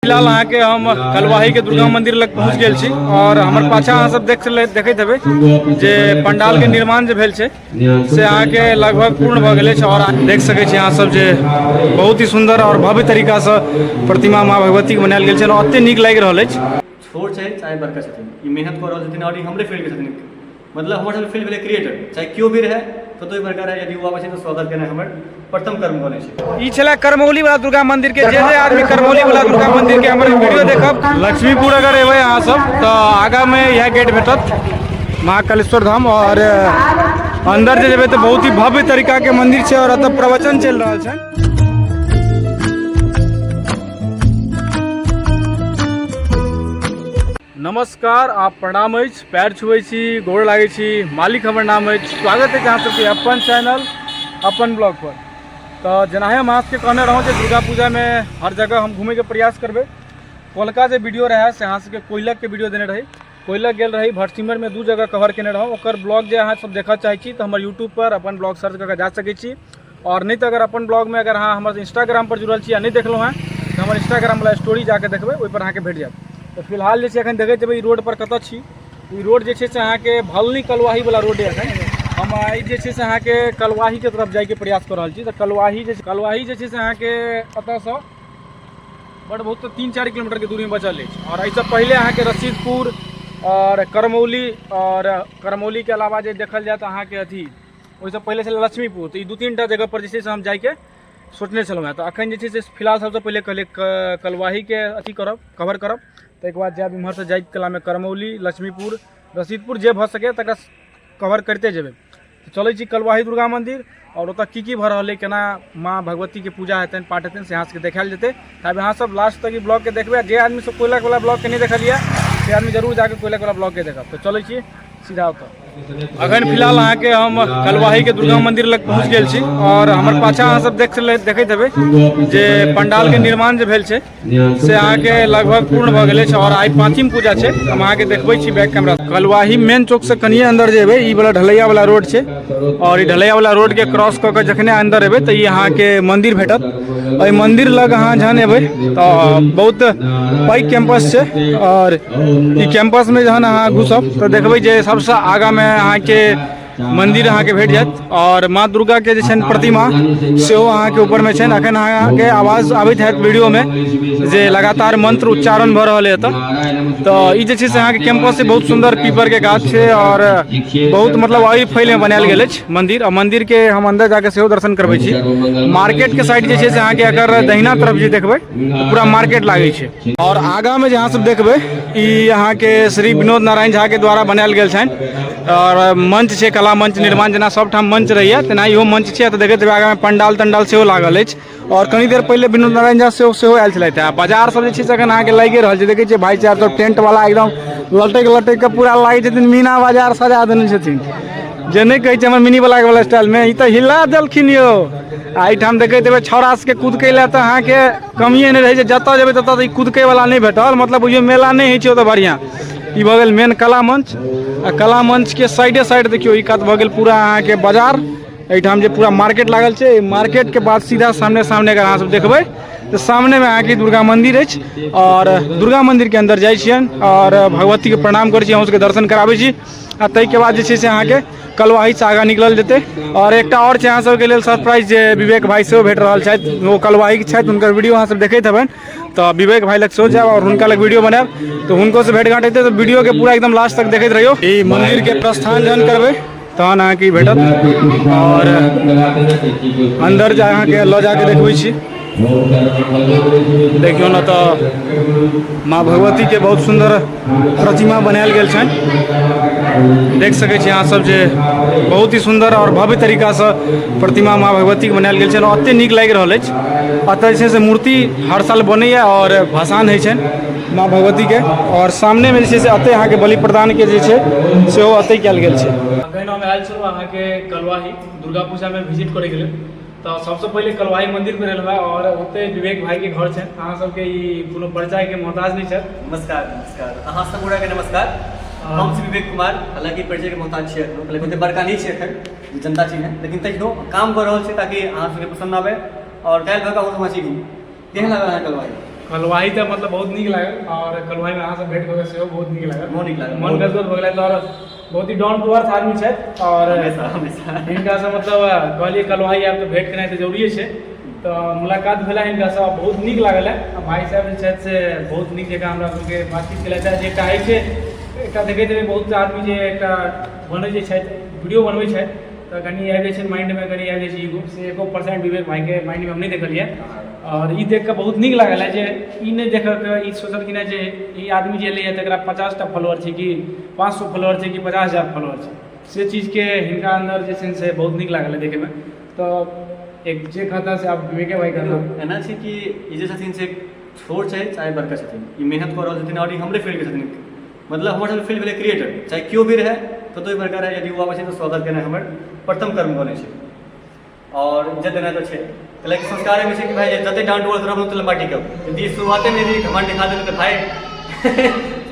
फिलहाल अहाँके हम कलवाही के दुर्गा मंदिर लग पहुँच गेल छी और हमर पाछा अहाँ सब देख देखैत हेबै जे पंडाल के निर्माण जे भेल छै से अहाँके लगभग पूर्ण भऽ गेल अछि और देख सकै छी अहाँ सब जे बहुत ही सुन्दर और भव्य तरीका से प्रतिमा माँ भगवती के बनायल गेल छै और अते नीक लागि रहल अछि। छोट छै चाहे बड़का छथिन, ई मेहनत कऽ रहल छथिन आओर ई हमरे फील्डके छथिन, मतलब हमर सबके फील्ड भेलै क्रिएटर, चाहे केओ भी रहै कतौ भी बड़का रहै, यदि ओ आबै छै तऽ स्वागत केनाइ हमर प्रथम कर्म बनै छै। ई छलै करमौली वाला दुर्गा मंदिर के। जे जे आदमी करमौली वाला दुर्गा मंदिर के हमर वीडियो देखब, लक्ष्मीपुर अगर एबै अहाँ सब तऽ आगा में इएह गेट भेटत महाकालेश्वर धाम और अंदर जे जेबै तऽ बहुत ही भव्य तरीका के मंदिर छै और एतऽ प्रवचन चलि रहल छै। नमस्कार, आप प्रणाम अछि, पैर छुबै छी, गोर लागै छी, मालिक हमर नाम अछि। स्वागत अछि अहाँ सबके अपन चैनल अपन ब्लॉग पर। तऽ जेनाहे हम अहाँ सबके कहने रहौं जे दुर्गा पूजामे हर जगह हम घुमैके प्रयास करबै। कोलका जे वीडियो रहै से अहाँ सबके कोइलखके वीडियो देने रही। कोइलख गेल रही, भटसिमरमे 2 जगह कवर केने रहौं। ओकर ब्लॉग जे अहाँ सब देखऽ चाहै छी तऽ हमर यूट्यूब पर अपन ब्लॉग सर्च कऽ के जा सकै छी। और नहीं तो अगर अपन ब्लॉग में अगर अहाँ हमर इंस्टाग्राम पर जुड़ल छी आ नहीं देखलहुँ हँ तऽ हमर इंस्टाग्राम वाला स्टोरी जाके देखबै, ओहि पर अहाँके भेट जायत। तऽ फिलहाल जे छै एखन देखैत हेबै ई रोड पर कतऽ छी। ई रोड जे छै से अहाँके भलनी कलुआही वाला रोड एखन हम ई जे छै से अहाँके कलुआहीके तरफ जाइके प्रयास कऽ रहल छी। तऽ कलुआही जे छै से अहाँके एतऽसँ बड़ बहुत तऽ 3-4 किलोमीटरके दूरीमे बचल अछि। और एहिसँ पहिले अहाँके रसीदपुर और करमौली, और करमौलीके अलावा जे देखल जाय तऽ अहाँके अथी ओहिसँ पहिले छलै लक्ष्मीपुर। तऽ ई 2-3 टा जगह पर जे छै से हम जाइके सोचने छलहुँ हेँ। तऽ एखन जे छै से फिलहाल सबसँ पहिले कहलियै कलुआहीके अथी करब, कवर करब, ताहिके बाद जायब इम्हरसँ जाइत कलामे करमौली, लक्ष्मीपुर, रसीदपुर जे भऽ सकैए तकरा कवर करिते जेबै। तऽ चलै छी कलुआही दुर्गा मन्दिर और ओतऽ की की भऽ रहल अइ, केना माँ भगवतीके पूजा हेतनि, पाठ हेतनि, से अहाँ सबके देखायल जेतै। तऽ अहाँ सब लास्ट तक ई ब्लॉगके देखबै। जे आदमी सब कोइलख वला ब्लॉगके नहि देखलियै से आदमी जरूर जाके कोइलख वला ब्लॉगके देखब। तऽ चलै छी सीधा ओतऽ। अखन फिलहाल अहाँके हम कलुआहीके दुर्गा मंदिर लग पहुँच गेल छी और हमर पाछा अहाँ सब देखैत हेबै जे पंडालके निर्माण जे भेल छै से अहाँके लगभग पूर्ण भऽ गेल अछि और आइ 5वीं पूजा छै। हम अहाँके देखबै छी बैक कैमरा। कलुआही मेन चौक से कनिये अंदर जेबै, ई वाला ढलैया वाला रोड छै और ई ढलैया वाला रोड के क्रॉस कऽ के जखने अंदर एबै तऽ ई अहाँके मंदिर भेटत। एहि मंदिर लग अहाँ जहन एबै तऽ बहुत पैघ कैंपस छै और ई कैंपस में जहन अहाँ घुसब तऽ देखबै जे सबसँ आगाँ में अहाँके मंदिर अहाँके भेट जायत और माँ दुर्गा के जे छनि प्रतिमा सेहो अहाँके ऊपर में छनि। अखन अहाँके आवाज आबैत हैत वीडियो में जे लगातार मंत्र उच्चारण भऽ रहल है एतऽ। तऽ ई जे छै से अहाँके कैंपस से बहुत सुंदर पीपर के गाछ छै और बहुत मतलब एहि फैल में बनायल गेल अछि मंदिर। और मंदिर के हम अंदर जाके सेहो दर्शन करबै छी। मार्केट के साइड जे छै से अहाँके अगर दहिना तरफ जे देखबै तऽ पूरा मार्केट लागै छै। और आगा में जे अहाँ सब देखबै ई अहाँके श्री विनोद नारायण झा के द्वारा बनायल गेल छनि और मंच छै, कला मंच निर्माण, जेना सबठाम मंच रहैया तेना इहो मंच छै। तऽ देखैत हेबै आगा में पंडाल तंडाल सेहो लागल अछि और कनी देर पहिले विनोद नारायण झा सेहो आयल छलथि। आ बाजार सब जे छै से अखन अहाँके लागिए रहल छै। देखै छियै भाई साहब सब टेंट वाला एकदम लटकि लटकि कऽ पूरा लागै छथिन मीना बाजार सजा देने छथिन, जे नहि कहै छै हमर मिनी वाला वाला स्टाइल में ई तऽ हिला देलखिन यौ। आ एहिठाम देखैत हेबै छौड़ा सबके कुदकै लए तऽ अहाँके कमिए नहि रहै छै, जतऽ जेबै ततऽ तऽ ई कुदकै वाला नहि भेटल, मतलब बुझियौ मेला नहि होइ छै ओतऽ बढ़िआँ। ई भऽ गेल मेन कला मंच आ कला मंच के साइडे साइड देखियौ ई कात भऽ गेल पूरा अहाँके बाजार। एहिठाम जे पूरा मार्केट लागल छै, एहि मार्केट के बाद सीधा सामने सामने अगर अहाँ सब देखबै तऽ सामने में अहाँके दुर्गा मंदिर अछि और दुर्गा मंदिर के अंदर जाइ छियनि और भगवती के प्रणाम करै छी, अहूँ सबके दर्शन कराबै छी। आ ताहिके बाद जे छै से अहाँके कलुआहीसँ आगाँ निकलल जेतै। और एकटा आओर छै अहाँ सबके लेल सरप्राइज, जे विवेक भाई सेहो भेट रहल छथि, ओ कलुआहीके छथि, हुनकर वीडियो अहाँ सब देखैत हेबनि। तऽ विवेक भाई लग सेहो जायब और हुनका लग वीडियो बनायब, तऽ हुनको से भेट घाट हेतै। तऽ वीडियोके पूरा एकदम लास्ट तक देखैत रहियौ। ई मंदिरके प्रस्थान जहन करबै तहन अहाँके ई भेटत और अंदर जा अहाँके लऽ जाके देखबै छी। देखियौ ने तऽ माँ भगवतीके बहुत सुन्दर प्रतिमा बनायल गेल छनि। देख सकै छी अहाँ सब जे बहुत ही सुन्दर और भव्य तरीकासँ प्रतिमा माँ भगवतीके बनायल गेल छनि और एते नीक लागि रहल अछि। एतऽ जे छै से मूर्ति हर साल बनैया और भसान होइ छनि माँ भगवतीके और सामनेमे जे छै से एतै अहाँके बलि प्रदानके जे छै सेहो एतै कयल गेल छै। अखन हम आयल छलहुँ अहाँके कलुआही दुर्गा पूजामे विजिट करैके लेल। तऽ सबसँ पहिले कलुआही मंदिर पर एलहुँ और ओतै विवेक भाई के घर छनि। अहाँ सबके ई कोनो परिचय के मोहताज नहि छथि। नमस्कार, नमस्कार, अहाँ सब गोटाके नमस्कार। हम छी विवेक कुमार। हालांकि परिचय के मोहताज छियै एखनो, लेकिन ओते बड़का नहि छियै एखन जे जनता चिन्है, लेकिन तैयो काम कऽ रहल छी ताकि अहाँ सबके पसन्द आबै और काल्हि भऽ कऽ अहूँ सब चिन्हू। केहन लागल अहाँके कलुआही? कलवाही तऽ मतलब बहुत नीक लागल आओर कलवाहीमे अहाँसँ भेंट कऽ के सेहो बहुत नीक लागल। बहुत नीक लागल। मन गदगद भऽ गेलै। आओर बहुत ही डाउन टू अर्थ आदमी छथि आओर हमेशा हमेशा हिनकासँ मतलब कहलियै कलवाही आयब तऽ भेंट केनाइ तऽ जरूरिए छै, तऽ मुलाकात भेलै हिनकासँ, बहुत नीक लागल है। आ भाइ साहेब जे छथि से बहुत नीक जकाँ हमरा सबके बातचीत केलथि है। जे एकटा होइ छै, एकटा देखैत हेबै बहुत आदमी जे एकटा बनै जे छथि, वीडियो बनबै छथि, तऽ कनि आबि जाइ छै माइंडमे, कनि आबि जाइ छै ईगो, से एको परसेंट विवेक भाइके माइंडमे हम नहि देखलियै। आओर ई देखि कऽ बहुत नीक लागल है जे ई नहि देखऽके ई सोचल कि नहि जे ई आदमी जे एलैए तकरा 50टा फॉलोअर छै कि 500 फॉलोअर छै कि 50,000 फॉलोअर छै, से चीजके हिनका अन्दर जे छै से बहुत नीक लागल है देखैमे। तऽ एक जे कहता से आब विवेके भाइ कहता। एना छै कि ई जे छथिन से छोट छै चाहे बड़का छथिन, ई मेहनत कऽ रहल छथिन आओर ई हमरे फील्डके छथिन। मतलब हमर सबके फील्ड भेलै क्रिएटर, चाहे केओ भी रहै, कतहु भी बड़का रहै, यदि ओ आबै छै तऽ स्वागत केनाइ हमर प्रथम कर्म बनै छै आओर इज्जत देनाइ तऽ छै। लेकिन संस्कारेमे छै कि भाइ जते डाउन टू अर्थ रहब ओते लम्बा टिकब। यदि शुरुआतेमे यदि घमंड दिखा देबै तऽ भाइ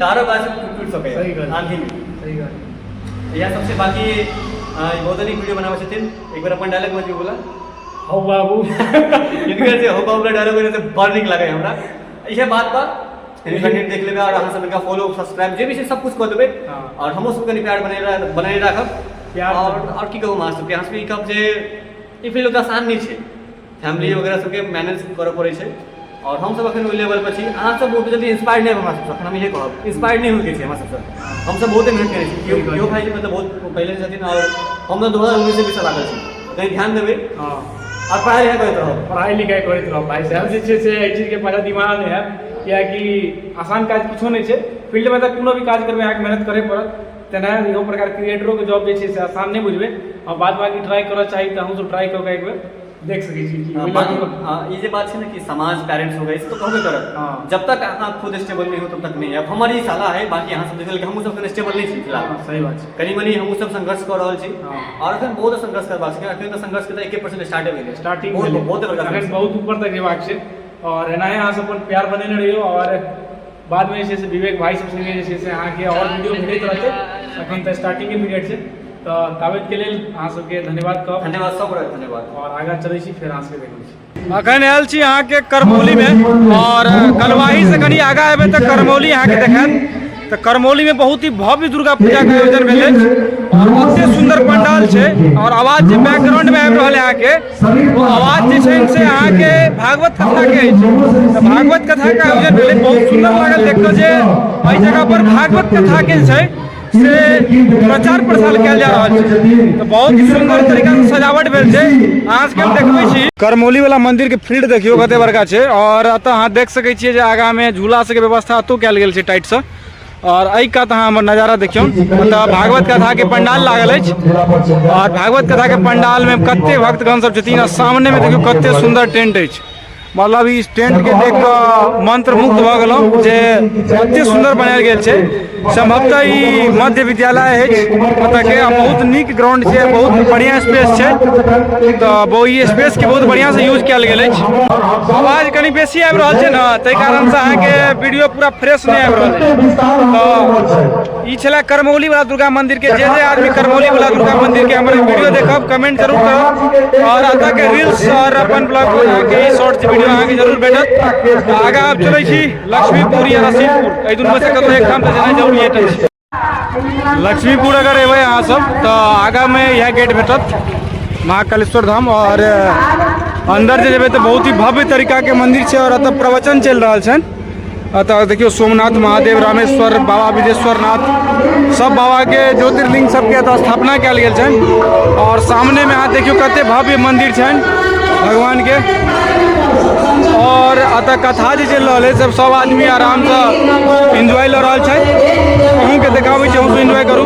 चारो गाछ टूटि सकैए आंधीमे। सही बात। इएह सबसँ बाकी बहुत नीक वीडियो बनाबै छथिन। एक बेर अपन डायलॉग बजियौ बोला। हौ बाबू। हिनकर जे हौ बाबू डायलॉग बजै से बड़ नीक लागै हमरा। इएह बात पर हिनकर नीक देख लेबै आओर अहाँ सब हिनका फॉलो सब्सक्राइब जे भी छै सब कुछ कऽ देबै आओर हमरो सब कनि प्यार बनेने राखब। प्यार। आओर की कहू अहाँ सबके, अहाँ सबके ई कहब जे ई फील्ड ओते आसान नहि छै, फैमिली वगैरह सबके मैनेज करऽ पड़ै छै आओर हमसब अखन ओहि लेवल पर छी। अहाँ सब बहुत जल्दी इंस्पायर नहि हमरा सबसँ, अखन हम इहे कहब इंस्पायर नहि होइके छै हमरा सबसँ। हमसब बहुते मेहनत करै छी। केओ भाईजी मतलब बहुत पहिले छथिन आओर हम तऽ 2019 से पीछा लागल छी, कहीं ध्यान देबै आओर पढ़ाइ लिखाइ करैत रहब। पढ़ाइ लिखाइ करैत रहब भाइ साहब, जे छै से एहि चीजके पाछाँ दिमाग नहि हैत, किएकि आसान काज किछो नहि छै फील्डमे। तऽ कोनो भी काज करबै अहाँके मेहनत करय पड़त, तेना इहो प्रकार क्रिएटरोके जॉब जे छै से आसान नहि बुझबै। आओर बाद बाकी ट्राइ करऽ चाही तऽ अहूँ सब ट्राइ कऽ के एक बेर देख सकै छी कि ओहि बाकी लए। ई जे बात छै ने कि समाज पेरेंट्स हो गए, से तऽ कहबे करत। जब तक अहाँ खुद स्टेबल नहि हो तब तक नहि। अब हमर ई सलाह है, बाकी अहाँ सब देखल हमहूँ सब कनि स्टेबल नहि छी फिलहाल। सही बात छै। कनि मनि हमहूँ सब संघर्ष कऽ रहल छी आओर एखन बहुत संघर्ष करबाक छै। एखन तऽ संघर्ष के तऽ 1% स्टार्टे भेलै, स्टार्टिंग बहुत बहुत बड़का एखन बहुत ऊपर तक जेबाक छै। आओर एनाहे अहाँ सब अपन प्यार बनेने रहियौ आओर बादमे जे छै से विवेक भाई सब संगे जे छै से अहाँके आओर वीडियो भेटैत रहतै। एखन तऽ स्टार्टिंगे पीरियड छै, तऽ ताबतके लेल अहाँ सबके धन्यवाद कहब। धन्यवाद, सब गोटाके धन्यवाद। आओर आगाँ चलै छी, फेर अहाँ सबके देखबै छी। अखन आयल छी अहाँके करमौलीमे आओर कलवाही से कनि आगाँ एबै तऽ करमौली अहाँके देखायत। तऽ करमौलीमे बहुत ही भव्य दुर्गा पूजाके आयोजन भेल अछि आओर बहुते सुन्दर पंडाल छै। आओर आवाज जे बैकग्राउंडमे आबि रहल है अहाँके, ओ आवाज जे छै से अहाँके भागवत कथाके अछि। तऽ भागवत कथाके आयोजन भेलै, बहुत सुन्दर लागल देख कऽ जे एहि जगह पर भागवत कथाके जे छै से प्रचार प्रसार कयल जा रहल छै। तऽ बहुत ही सुन्दर तरीका से सजावट भेल छै, अहाँ सबके हम देखबै छी। करमौली वाला मंदिर के फील्ड देखियौ कते बड़का छै। आओर एतऽ अहाँ देख सकै छियै जे आगाँ मे झूला सबके व्यवस्था एतौ कयल गेल छै टाइट से। आओर एहि कात अहाँ हमर नजारा देखियौ, ओतऽ भागवत कथा के पंडाल लागल अछि आओर भागवत कथा के पंडाल में कते भक्तगण सब छथिन। आ सामने में देखियौ कते सुन्दर टेंट अछि, मतलब ई टेंट के देख कऽ मंत्रमुग्ध भऽ गेलहुँ जे कते सुन्दर बनायल गेल छै। सम्भवतः ई मध्य विद्यालय अछि ओतऽ के। आ बहुत नीक ग्राउंड छै, बहुत बढ़िया स्पेस छै, तऽ ई स्पेस के बहुत बढ़िया से यूज कयल गेल अछि। आवाज कनि बेसी आबि रहल छै ने, ताहि कारण से अहाँके वीडियो पूरा फ्रेश नहि आबि रहल अछि। तऽ ई छलै करमौली वाला दुर्गा मंदिर के। जे जे आदमी करमौली वाला दुर्गा मंदिर के हमर वीडियो देखब, कमेंट जरूर करब आओर एतऽ के रील्स आओर अपन ब्लॉग पर अहाँके ई शॉर्ट्स वीडियो अहाँके जरूर भेटत। तऽ आगाँ आब चलै छी लक्ष्मीपुर या रसीदपुर, एहि दुनूमे से कतहु एक ठाम तऽ जेनाइ जरूरी अछि। लक्ष्मीपुर अगर एबै अहाँ सब तऽ आगाँमे इएह गेट भेटत, महाकालेश्वर धाम। आओर अन्दर जे जेबै तऽ बहुत ही भव्य तरीकाके मंदिर छै आओर एतऽ प्रवचन चलि रहल छनि। अतः देखियौ सोमनाथ महादेव, रामेश्वर बाबा, विदेश्वर नाथ, सब बाबा के ज्योतिर्लिंग सबके एतऽ स्थापना कयल गेल छनि। और सामने में अहाँ देखियौ कते भव्य मंदिर छनि भगवान के। और एतऽ कथा जे चलि रहल अछि, सब आदमी आरामसँ एंजॉय लऽ रहल छथि। अहूँके देखाबै छी, अहूँ एंजॉय करू।